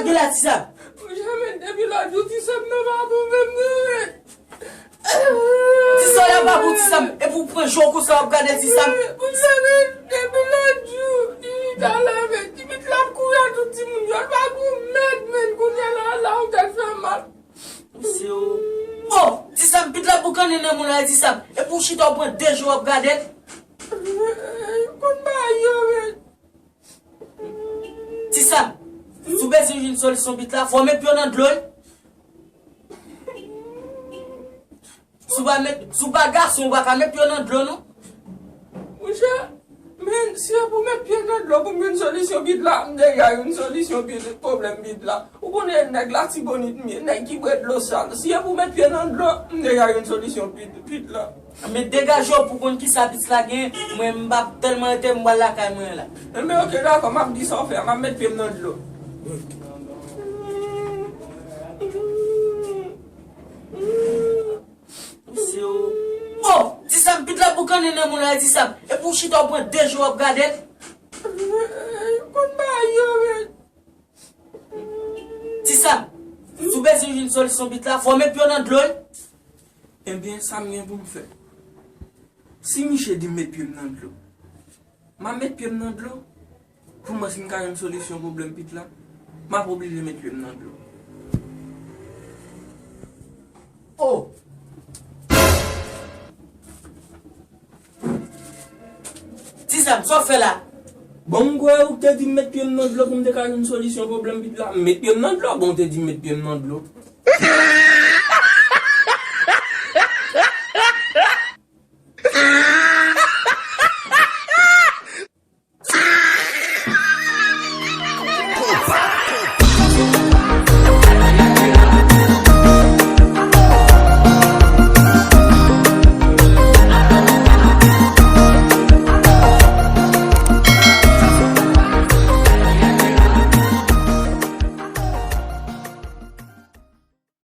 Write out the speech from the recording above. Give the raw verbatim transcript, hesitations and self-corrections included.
Gen la, Ti Sam. Monchè, men depi lòt jou, Ti Sam nan pa bon menm non, men. Ti Sam la pa bon, Ti Sam. Epi w pran je w konsa w ap gade Ti Sam. Monchè, men depi lòt jou, li chita la, men ti pit la ap kouri ak tout timoun yo. L pa gon mèt, men kounye a la, la, yon tèt fè mal. Misye o. Oh, Ti Sam, pit la boukannen nan moun la, Ti Sam. Epi w chita w pran de je w ap gade l. Konn bagay yo, men. Ti Sam, si w bezwen jwenn solisyon pit la, fò w met pye w nan dlo wi. Si w pa met, si w pa gason, ou pa ka met pye w nan dlo non. Monchè, men, si e pou met pye nan dlo pou m jwenn solisyon pit la, m deja jwenn solisyon pit, pwoblèm pit la. Ou konnen nèg Latibonit m ye, nèg ki bwè dlo sal. Si e pou met pye nan dlo, m deja jwenn solisyon pit, pit la. Men degaje w pou konn kisa pit la gen, mwen m p ap tèlman rete, m pral lakay mwen la. Enben, oke, dakò, m ap di sa w fè a, m ap met pye m nan dlo. Misye o. Oh, Ti Sam, pit la boukannen nan moun la, Ti Sam. Epi w chita w pran de je w ap gade l. Konn bagay yo, men. Ti Sam, si w bezwen jwenn solisyon pit la, fò w met pye w nan dlo wi. Enben, sa m gen pou m fè? Si misye di m met pye m nan dlo, m ap met pye m nan dlo. Pou mwen, si m ka jwenn solisyon pwoblèm pit la, m ap oblije met pye m nan dlo. Oh! Ti Sam, sa w fè la? Bon, m kwè ou te di m met pye m nan dlo pou m te ka jwenn solisyon pwoblèm pit la. M met pye m nan dlo, bon, ou te di m met pye m nan dlo.